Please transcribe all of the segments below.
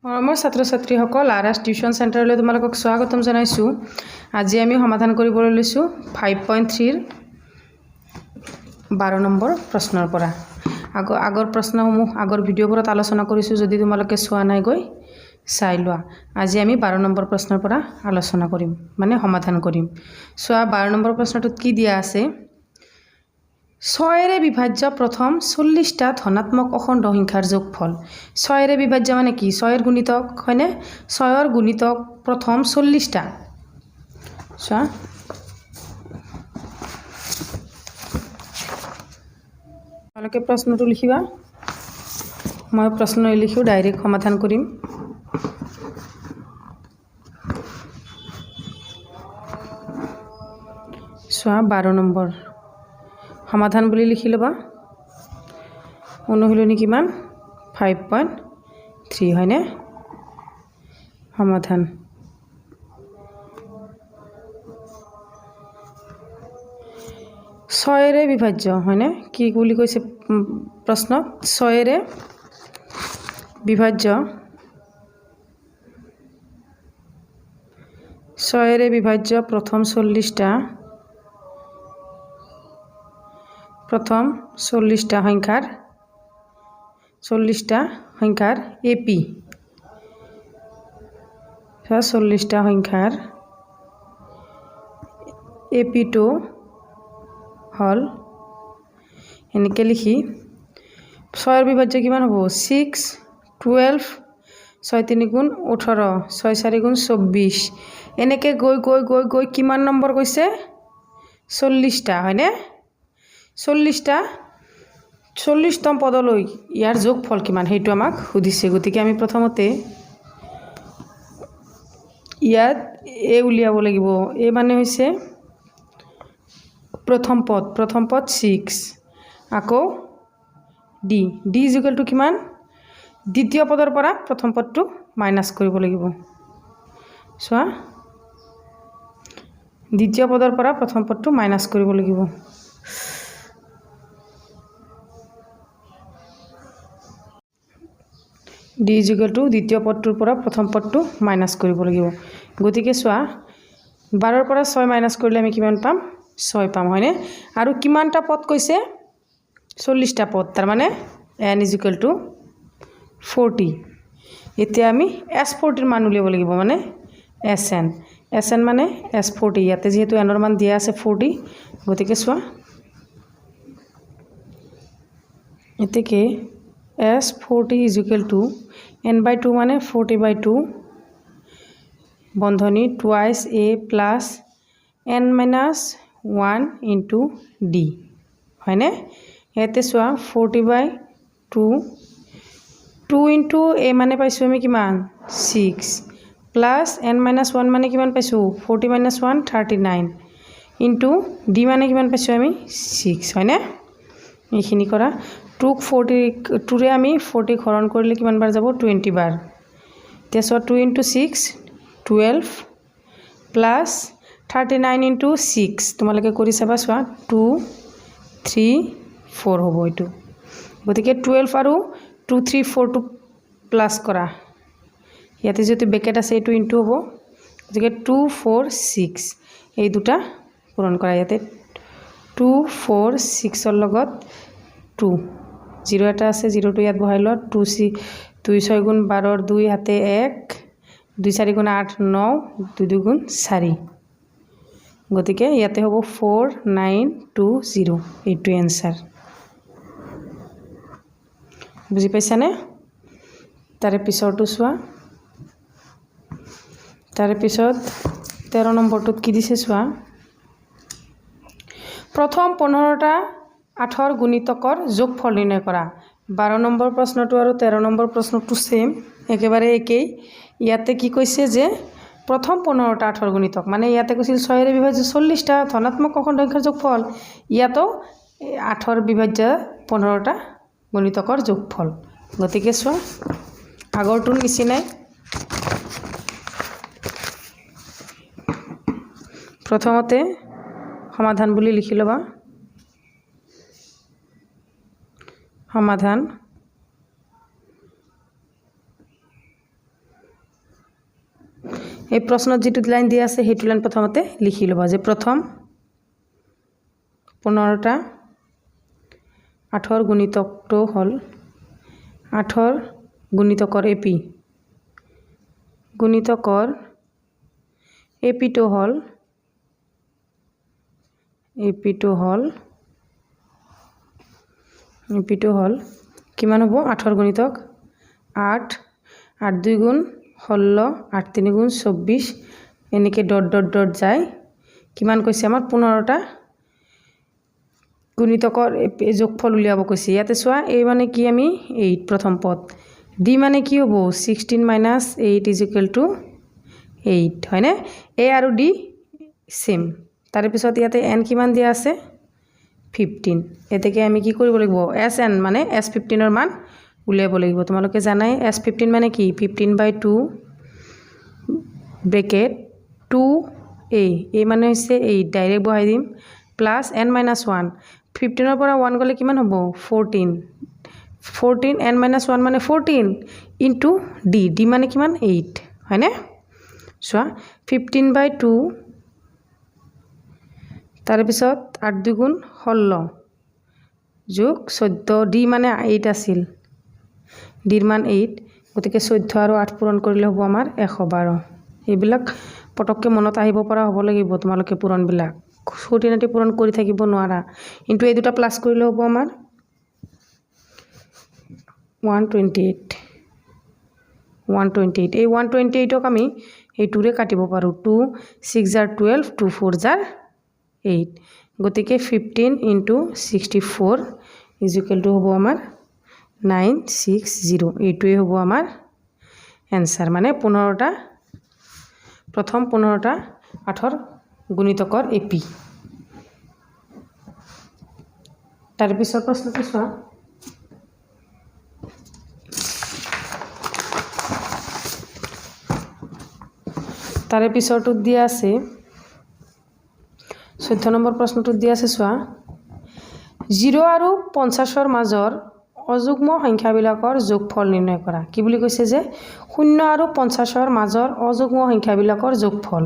মৰমৰ ছাত্ৰ ছাত্ৰীসকল, আৰ এছ টিউশ্যন চেণ্টাৰলৈ তোমালোকক স্বাগতম জনাইছোঁ। আজি আমি সমাধান কৰিবলৈ লৈছোঁ 5.3ৰ 12 নম্বৰ প্ৰশ্নৰ পৰা। আগৰ প্ৰশ্নসমূহ আগৰ ভিডিঅ'বোৰত আলোচনা কৰিছোঁ। যদি তোমালোকে চোৱা নাই, গৈ চাই লোৱা। আজি আমি 12 নম্বৰ প্ৰশ্নৰ পৰা আলোচনা কৰিম, মানে সমাধান কৰিম। চোৱা, 12 নম্বৰ প্ৰশ্নটোত কি দিয়া আছে? ছয়েৰে বিভাজ্য প্ৰথম 40টা ধনাত্মক অখণ্ড সংখ্যাৰ যোগফল। ছয়েৰে বিভাজ্য মানে কি? ছয়ৰ গুণিতক, হয়নে? ছয়ৰ গুণিতক প্ৰথম 40টা। চোৱা, তোমালোকে প্ৰশ্নটো লিখিবা। মই প্ৰশ্ন লিখিও ডাইৰেক্ট সমাধান কৰিম। চোৱা, 12 নম্বৰ সমাধান বুলি লিখি ল'বা। অনুশীলনী কিমান? 5.3, হয়নে? সমাধান। ছয়েৰে বিভাজ্য, হয়নে? কি বুলি কৈছে প্ৰশ্নত? ছয়েৰে বিভাজ্য, ছয়েৰে বিভাজ্য প্ৰথম 40টা, প্ৰথম 40টা সংখ্যাৰ, 40টা সংখ্যাৰ এ পি, 40টা সংখ্যাৰ এ পিটো হ'ল এনেকৈ লিখি, ছয়ৰ বিভাজ্য কিমান হ'ব? ছিক্স, 12, ছয় তিনি গুণ 18, ছয় চাৰি গুণ 24, এনেকৈ গৈ গৈ গৈ গৈ কিমান নম্বৰ কৈছে? 40টা, হয়নে? 40টা, 40তম পদলৈ ইয়াৰ যোগফল কিমান, সেইটো আমাক সুধিছে। গতিকে আমি প্ৰথমতে ইয়াত এ উলিয়াব লাগিব। এ মানে হৈছে প্ৰথম পদ। প্ৰথম পদ ছিক্স। আকৌ ডি, ডি ইজুকেলটো কিমান? দ্বিতীয় পদৰ পৰা প্ৰথম পদটো মাইনাছ কৰিব লাগিব। চোৱা, দ্বিতীয় পদৰ পৰা প্ৰথম পদটো মাইনাছ কৰিব লাগিব। ডি ইজুকেলটো দ্বিতীয় পদটোৰ পৰা প্ৰথম পদটো মাইনাছ কৰিব লাগিব। গতিকে চোৱা, 12ৰ পৰা ছয় মাইনাছ কৰিলে আমি কিমান পাম? ছয় পাম, হয়নে? আৰু কিমানটা পদ কৈছে? 40টা পদ। তাৰমানে এন ইজুকেল টু 40। এতিয়া আমি এছ 40ৰ মান উলিয়াব লাগিব, মানে এছ এন। এছ এন মানে এছ 40। ইয়াতে যিহেতু এনৰ মান দিয়া আছে 40, গতিকে চোৱা, এতেকে S 40 equal to N by two, মানে 40 বাই টু বন্ধনী twice A plus N minus one into D, হয়নে? ইয়াতে চোৱা, 40 বাই টু, টু ইণ্টু এ মানে পাইছোঁ আমি কিমান? Six. Plus N minus one মানে কিমান পাইছোঁ? 40 মাইনাছ ওৱান 39, ইণ্টু ডি মানে কিমান পাইছোঁ আমি? ছিক্স, হয়নে? এইখিনি কৰা। টুক 40, টুৰে আমি 40 হৰণ কৰিলে কিমান বাৰ যাব? 20 বাৰ। এতিয়া চোৱা, two into six 12 plus 39 into six, তোমালোকে কৰি চাবা। চোৱা, টু থ্ৰী ফ'ৰ হ'ব এইটো। গতিকে 12 আৰু টু থ্ৰী ফ'ৰটো প্লাছ কৰা। ইয়াতে যিটো ব্ৰেকেট আছে, এইটো ইনটু হ'ব। গতিকে টু ফ'ৰ ছিক্স, এই দুটা পূৰণ কৰা। ইয়াতে টু ফ'ৰ ছিক্সৰ লগত টু, জিৰ' এটা আছে, জিৰ'টো ইয়াত বহাই লোৱা। টু চি দুই ছয় গুণ 12ৰ দুই, হাতে এক, দুই চাৰি গুণ আঠ, ন, দুই দুই গুণ চাৰি। গতিকে ইয়াতে হ'ব 4920। এইটোৱে এনচাৰ। বুজি পাইছানে? তাৰে পিছৰটো চোৱা। তাৰে পিছত 13 নম্বৰটোত কি দিছে চোৱা। প্ৰথম 15টা আঠৰ গুণিতকৰ যোগফল নিৰ্ণয় কৰা। 12 নম্বৰ প্ৰশ্নটো আৰু 13 নম্বৰ প্ৰশ্নটো ছেইম, একেবাৰে একেই। ইয়াতে কি কৈছে যে প্ৰথম 15টা আঠৰ গুণিতক, মানে ইয়াতে কৈছিল ছয়েৰে বিভাজ্য 40টা ধনাত্মক অখণ্ড সংখ্যাৰ যোগফল, ইয়াতো আঠৰ বিভাজ্য 15টা গুণিতকৰ যোগফল। গতিকে চোৱা, আগৰটোৰ নিচিনাই প্ৰথমতে সমাধান বুলি লিখি ল'বা। সমাধান। এই প্ৰশ্নত যিটো লাইন দিয়া আছে সেইটো লাইন প্ৰথমতে লিখি ল'বা যে প্ৰথম 15টা 8ৰ গুণিতকটো হ'ল 8ৰ গুণিতকৰ এপি, গুণিতকৰ এপিটো হ'ল, এপিটো হ'ল, এপিটো হ'ল কিমান হ'ব? 8ৰ গুণিতক 8, 8 2 গুণ 16, 8 3 গুণ 24, এনেকৈ ডট ডট ডট যায়। কিমান কৈছে আমাৰ? 15টা গুণিতকৰ যোগফল উলিয়াব কৈছে। ইয়াতে চোৱা, এই মানে কি আমি 8 প্ৰথম পদ, ডি মানে কি হ'ব? 16 মাইনাছ 8 is equal to 8, হয়নে? এ আৰু ডি ছেম। তাৰে পিছত ইয়াতে এন কিমান দিয়া আছে? 15। এতেকে আমি কি কৰিব লাগিব? এছ এন মানে এছ 15ৰ মান উলিয়াব লাগিব। তোমালোকে জানাই এছ 15 মানে কি? 15 বাই 2 ব্ৰেকেট 2 এ, এ মানে হৈছে 8, ডাইৰেক্ট বহাই দিম, প্লাছ এন মাইনাছ 1। 15ৰ পৰা 1 গ'লে কিমান হ'ব? 14। 14, এন মাইনাছ 1 মানে 14 ইনটু ডি, ডি মানে কিমান? 8, হয়নে? চোৱা, 15 বাই 2, তাৰপিছত 8 2 গুণ 16 যোগ 14, ডি মানে 8 আছিল, ডিৰ মান 8, গতিকে 14 আৰু 8 পূৰণ কৰিলে হ'ব আমাৰ 112। এইবিলাক পটককৈ মনত আহিব পৰা হ'ব লাগিব। তোমালোকে পূৰণবিলাক খুটিনাটি পূৰণ কৰি থাকিব নোৱাৰা। কিন্তু এই দুটা প্লাছ কৰিলে হ'ব আমাৰ 128, 128। এই 128ক আমি এইটোৰে কাটিব পাৰোঁ, 2 6 জাৰ 12, 2 4 জাৰ 8। গতিকে 15 ইনটু 64 is equal two হ'ব আমাৰ 960। এইটোৱে হ'ব আমাৰ এনচাৰ, মানে 15টা, প্ৰথম 15টা 8ৰ গুণিতকৰ এ পি। তাৰপিছৰ প্ৰশ্নটো চোৱা। তাৰে পিছৰটোত দিয়া আছে, 14 নম্বৰ প্ৰশ্নটোত দিয়া আছে চোৱা, 0 আৰু 50ৰ মাজৰ অযুগ্ম সংখ্যাবিলাকৰ যোগফল নিৰ্ণয় কৰা। কি বুলি কৈছে যে 0 আৰু 50ৰ মাজৰ অযুগ্ম সংখ্যাবিলাকৰ যোগফল।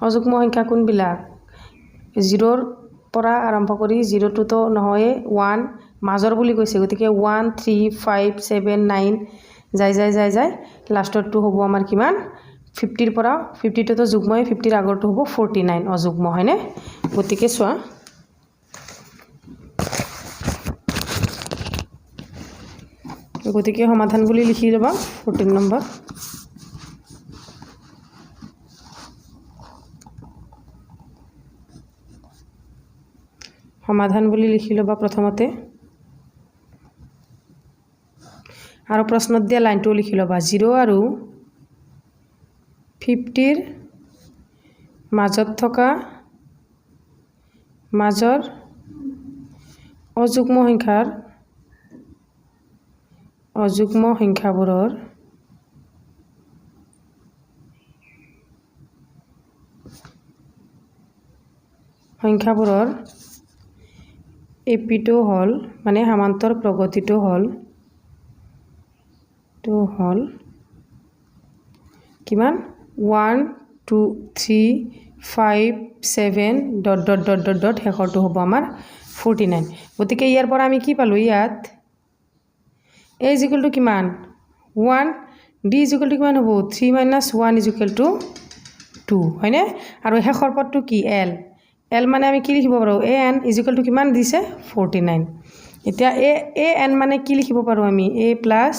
অযুগ্ম সংখ্যা কোনবিলাক? 0ৰ পৰা আৰম্ভ কৰি, 0টোতো নহয়ে, 1 মাজৰ বুলি কৈছে, গতিকে 1 3 5 7 9 যাই যাই যাই যাই লাষ্টৰটো হ'ব আমাৰ কিমান? 50ৰ পৰা, 50টোতো যুগ্মই, 50ৰ আগৰটো হ'ব 49 অযুগ্ম, হয়নে? গতিকে চোৱা, গতিকে সমাধান বুলি লিখি ল'বা 14 নম্বৰ। সমাধান বুলি লিখি ল'বা প্ৰথমতে আৰু প্ৰশ্নত দিয়া লাইনটোও লিখি ল'বা। 0 আৰু 50ৰ মাজত থকা মাজৰ অযুগ্ম সংখ্যাৰ, অযুগ্ম সংখ্যাবোৰৰ সংখ্যাবোৰৰ এপিটো হ'ল, মানে সামান্তৰ প্ৰগতিটো হ'ল, টো হ'ল কিমান? 1 2 3 5 7 dot dot dot dot dot, শেষৰটো হ'ব আমাৰ 49। গতিকে ইয়াৰ পৰা আমি কি পালোঁ? ইয়াত এ is equal two কিমান? 1। ডি is equal two কিমান হ'ব? 3 মাইনাছ 1 is equal two 2, হয়নে? আৰু শেষৰ পদটো কি? এল। এল মানে আমি কি লিখিব পাৰোঁ? A N is equal two কিমান দিছে? 49। এতিয়া এ এ এন মানে কি লিখিব পাৰোঁ আমি? A plus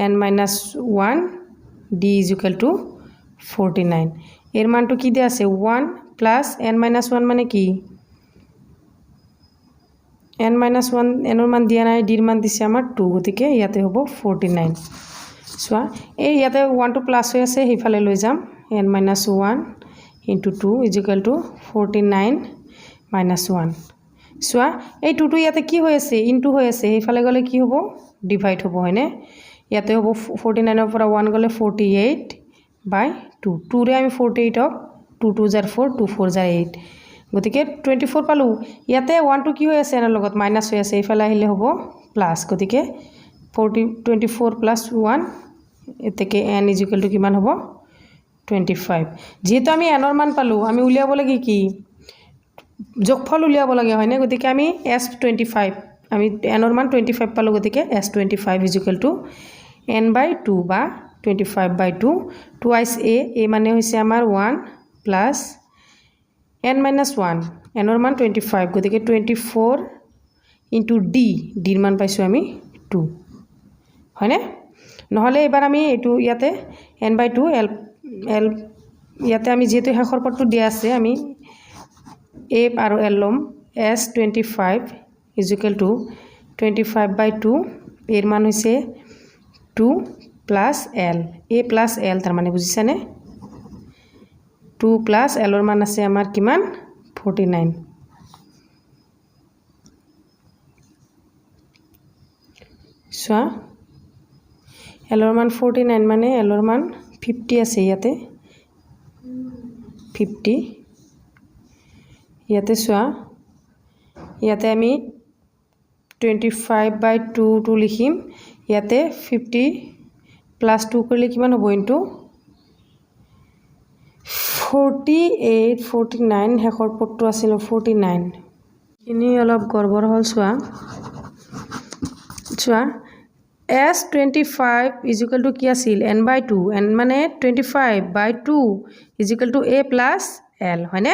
N minus 1 D is equal two 49। এৰ মানটো কি দিয়া আছে? 1 প্লাছ এন মাইনাছ 1 মানে কি? এন মাইনাছ 1, এনৰ মান দিয়া নাই, ডিৰ মান দিছে আমাৰ 2, গতিকে ইয়াতে হ'ব 49। চোৱা, এই ইয়াতে 1টো প্লাছ হৈ আছে, সেইফালে লৈ যাম। N minus 1 into 2 is equal two 49 minus 1। চোৱা, এই 2টো ইয়াতে কি হৈ আছে? ইনটু হৈ আছে, সেইফালে গ'লে কি হ'ব? ডিভাইড হ'ব, হয়নে? ইয়াতে হ'ব 49ৰ পৰা 1 গ'লে 48 বাই 2। 2ৰে আমি 48ক 2 2 জাৰ 4, 2 4 জাৰ 8, গতিকে 24 পালোঁ। ইয়াতে 1টো কি হৈ আছে? এনৰ লগত মাইনাছ হৈ আছে, এইফালে আহিলে হ'ব প্লাছ, গতিকে 24 প্লাছ 1 এতেকে এন ইজুকেল টু কিমান হ'ব? 25। যিহেতু আমি এনৰ মান পালোঁ, আমি উলিয়াব লাগে কি? যোগফল উলিয়াব লাগে, হয়নে? গতিকে আমি এছ 25, আমি এনৰ মান 25 পালোঁ, গতিকে S 25 is equal to N by 2 বা 25 বাই 2, টুৱাইচ এ, এ মানে হৈছে আমাৰ 1 প্লাছ এন মাইনাছ 1, এনৰ মান 25, গতিকে 24 ইনটু ডি, ডিৰ মান পাইছোঁ আমি 2, হয়নে? নহ'লে এইবাৰ আমি এইটো ইয়াতে এন বাই 2 এল এল, ইয়াতে আমি যিহেতু শেষৰ পদটো দিয়া আছে, আমি এ আৰু এল ল'ম। S 25 is equal to 25 by 2, এৰ মান হৈছে 2 plus L, A plus L, তাৰমানে বুজিছানে? 2 প্লাছ এলৰ মান আছে আমাৰ কিমান? 49। চোৱা, এলৰ মান 49 মানে এলৰ মান 50 আছে ইয়াতে, 50। ইয়াতে চোৱা, ইয়াতে আমি 25 বাই 2টো লিখিম, ইয়াতে 50 প্লাছ 2 কৰিলে কিমান হ'ব? ইনটু 48, 49, শেষৰ পদটো আছিল 49। এইখিনি অলপ গড়বড় হ'ল। চোৱা, চোৱা, S 25 is equal to কি আছিল? এন বাই 2, এন মানে 25 by 2 is equal to A plus L, হয়নে?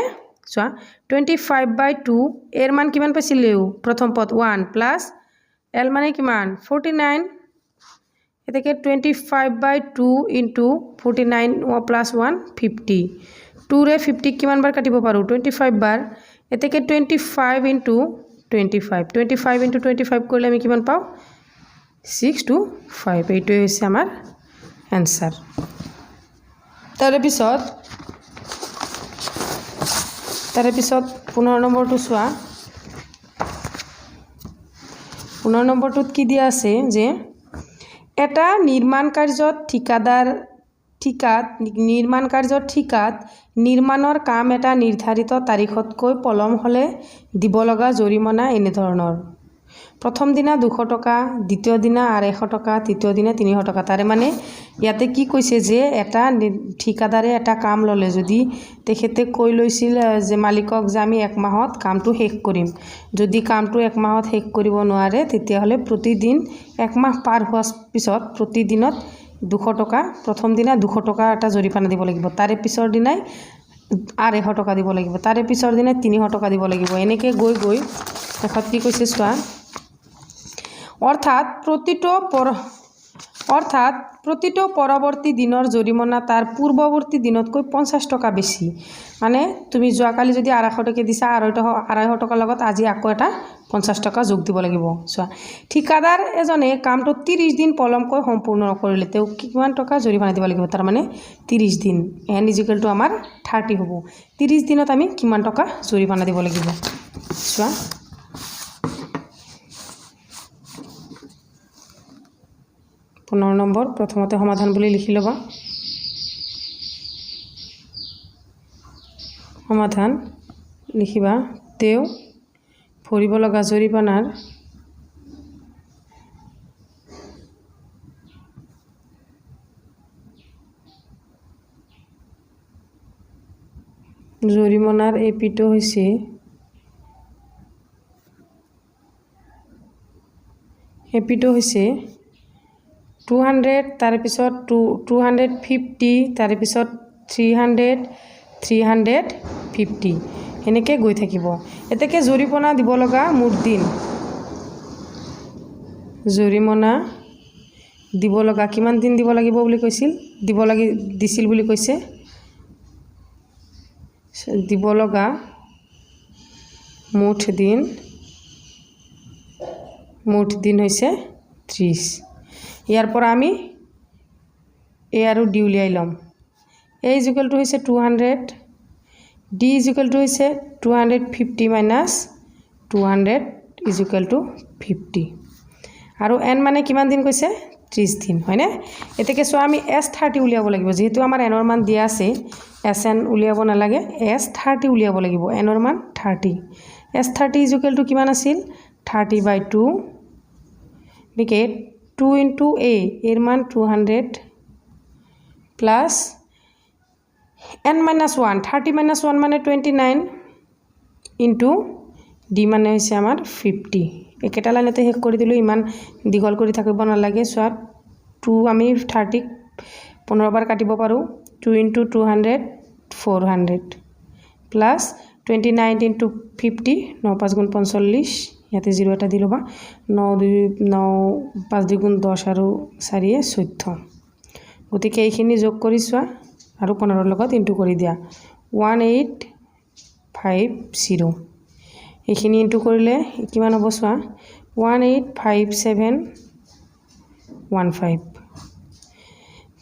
চোৱা, 25 বাই 2, এৰ মান কিমান পাইছিলেও? প্ৰথম পদ 1 প্লাছ এল মানে কিমান? 49। এতেকে 25 বাই 2 ইনটু 49 প্লাছ 1 50। 2ৰে 50 কিমান বাৰ কাটিব পাৰোঁ? 25 বাৰ। এতেকে 25 ইনটু 25, 25 ইনটু 25 কৰিলে আমি কিমান পাওঁ? 625। এইটোৱে হৈছে আমাৰ এনচাৰ। তাৰে পিছত 15 নম্বৰটো চোৱা। 15 নম্বৰটোত কি দিয়া আছে যে এটা নিৰ্মাণ কাৰ্যত ঠিকাদাৰ ঠিকাত নিৰ্মাণ কাৰ্যত ঠিকাত নিৰ্মাণৰ কাম এটা নিৰ্ধাৰিত তাৰিখতকৈ পলম হ'লে দিব লগা জৰিমনা এনেধৰণৰ: প্ৰথম দিনা 200 টকা, দ্বিতীয় দিনা 250 টকা, তৃতীয় দিনা 300 টকা। তাৰে মানে ইয়াতে কি কৈছে যে এটা ঠিকাদাৰে এটা কাম ল'লে, যদি তেখেতে কৈ লৈছিল যে মালিকক যে আমি এক মাহত কামটো শেষ কৰিম, যদি কামটো এক মাহত শেষ কৰিব নোৱাৰে, তেতিয়াহ'লে প্ৰতিদিন একমাহ পাৰ হোৱাৰ পিছত প্ৰতিদিনত 200 টকা, প্ৰথম দিনা 200 টকা এটা জৰিমনা দিব লাগিব, তাৰে পিছৰ দিনাই 250 টকা দিব লাগিব, তাৰে পিছৰ দিনাই 300 টকা দিব লাগিব, এনেকৈ গৈ গৈ শেষত কি কৈছে চোৱা, অৰ্থাৎ প্ৰতিটো পৰৱৰ্তী দিনৰ জৰিমনা তাৰ পূৰ্বৱৰ্তী দিনতকৈ 50 টকা বেছি। মানে তুমি যোৱাকালি যদি 250 টকা দিছা, 250 টকাৰ লগত আজি আকৌ এটা 50 টকা যোগ দিব লাগিব। চোৱা, ঠিকাদাৰ এজনে কামটো 30 দিন পলমকৈ সম্পূৰ্ণ নকৰিলে তেওঁক কিমান টকা জৰিমনা দিব লাগিব? তাৰমানে 30 দিন, এন ইজিকেল টু আমাৰ 30 হ'ব। 30 দিনত আমি কিমান টকা জৰিমনা দিব লাগিব? চোৱা, 15 নম্বৰ প্ৰথমতে সমাধান বুলি লিখি ল'বা। সমাধান লিখিবা, তেওঁ ভৰিব লগা জৰিমনাৰ এপিটো হৈছে 200, তাৰপিছত 250, তাৰপিছত 300, 350, এনেকৈ গৈ থাকিব। এতেকে জৰিমনা দিব লগা মুঠ দিন, জৰিমনা দিব লগা কিমান দিন দিব লাগিব বুলি কৈছিল, দিব লাগি দিছিল বুলি কৈছে, দিব লগা মুঠ দিন হৈছে 30। ইয়াৰ পৰা আমি এ আৰু ডি উলিয়াই ল'ম। এ ইজুকেল টু হৈছে 200, ডি ইজুকেল টু হৈছে 250 মাইনাছ 200 ইজুকেল টু 50। আৰু এন মানে কিমান দিন কৈছে? 30 দিন, হয়নে? এতেকে চোৱা, আমি এছ 30 উলিয়াব লাগিব। যিহেতু আমাৰ এনৰ মান দিয়া আছে, এছ এন উলিয়াব নালাগে, এছ 30 উলিয়াব লাগিব। এনৰ মান 30। এছ 30 ইজুকেল টু কিমান আছিল? 30 বাই 2, গতিকে 2 ইনটু এ, এৰ মান 200 Plus n minus 1, 30 minus 1 মানে 29, ইনটু ডি মানে হৈছে আমাৰ 50। একেটা লাইনতে শেষ কৰি দিলোঁ, ইমান দীঘল কৰি থাকিব নালাগে। চোৱা, টু আমি 30ক 15 বাৰ কাটিব পাৰোঁ। 2 into 200, 400, plus 29 into 50, ন পাঁচ গুণ 45। ইয়াতে জিৰ' এটা দি ল'বা। ন দুই ন, পাঁচ দুই গুণ 10 আৰু চাৰিয়ে 14। গতিকে এইখিনি যোগ কৰি চোৱা আৰু 15ৰ লগত ইনটু কৰি দিয়া, 1850। এইখিনি ইনটু কৰিলে কিমান হ'ব চোৱা, 185715।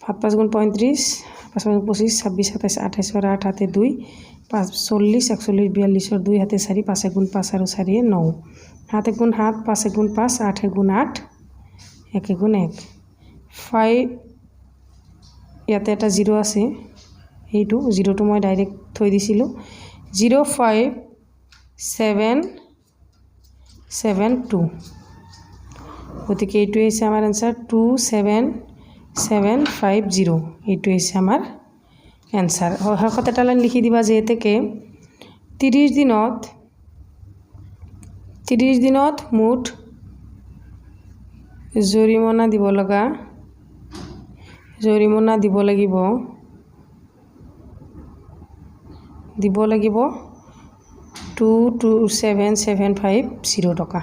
সাত পাঁচ গুণ 35, পাঁচ পাঁচ 25, 26, 27, 28ৰ 8, হাতে 2, 5, 40, 41, 42ৰ 2, হাতে 4, পাঁচ এগুণ পাঁচ আৰু চাৰিয়ে ন। সাত এগুণ সাত, পাঁচ এগুণ পাঁচ, আঠ এগুণ আঠ, এক এগুণ এক। ফাইভ, ইয়াতে এটা জিৰ' আছে, সেইটো জিৰ'টো মই ডাইৰেক্ট থৈ দিছিলোঁ। 05772। গতিকে এইটোৱে হৈছে আমাৰ এনচাৰ, 27750। এইটোৱে হৈছে আমাৰ এনচাৰ। শেষত এটা লাইন লিখি দিবা, যিহেতুকে 30 দিনত মুঠ জৰিমনা দিব লাগিব 227750 টকা।